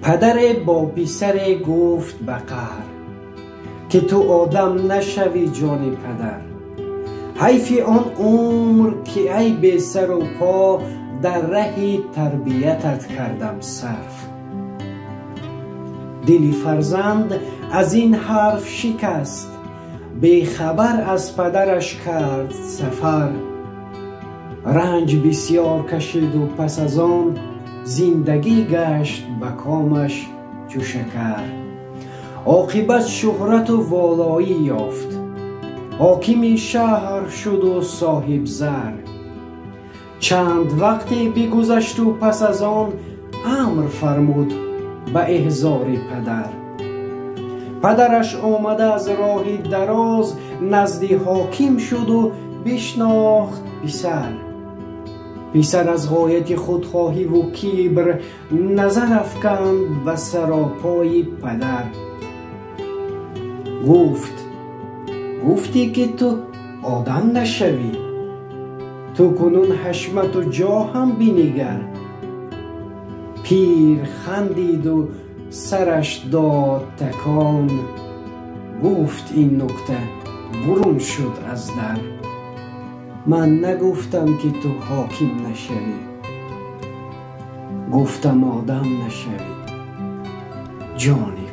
Падаре бо писаре гуфт ба қаҳр, ки ту одам нашавӣ, ҷони падар. Ҳайфи он умр, ки ай бесару по дар раҳи тарбиятат кардам сарф. Дили фарзанд аз ин ҳарф шикаст, бехабар аз падараш кард сафар. Ранҷ бисёр кашиду пас аз он зиндагӣ гашт ба комаш чу шакар. Оқибат шӯҳрату волоӣ ёфт, ҳокими шаҳр шуду соҳибзар. Чанд вақте бигузашту пас аз он амр фармуд ба эҳзори падар. Падараш омада аз роҳи дароз назди ҳоким шуду бишнохт писар. Писар аз ғояти худхоҳиву кибр назар афканд ба саропои падар. Гуфт: гуфтӣ, ки ту одам нашавӣ, ту кунун ҳашмату ҷоҳам бинигар. Пир хандиду сараш дод такон, гуфт ин нукта, бурун шуд аз дар: ман нагуфтам, ки ту ҳоким нашавӣ, гуфтам, одам нашавӣ, ҷони.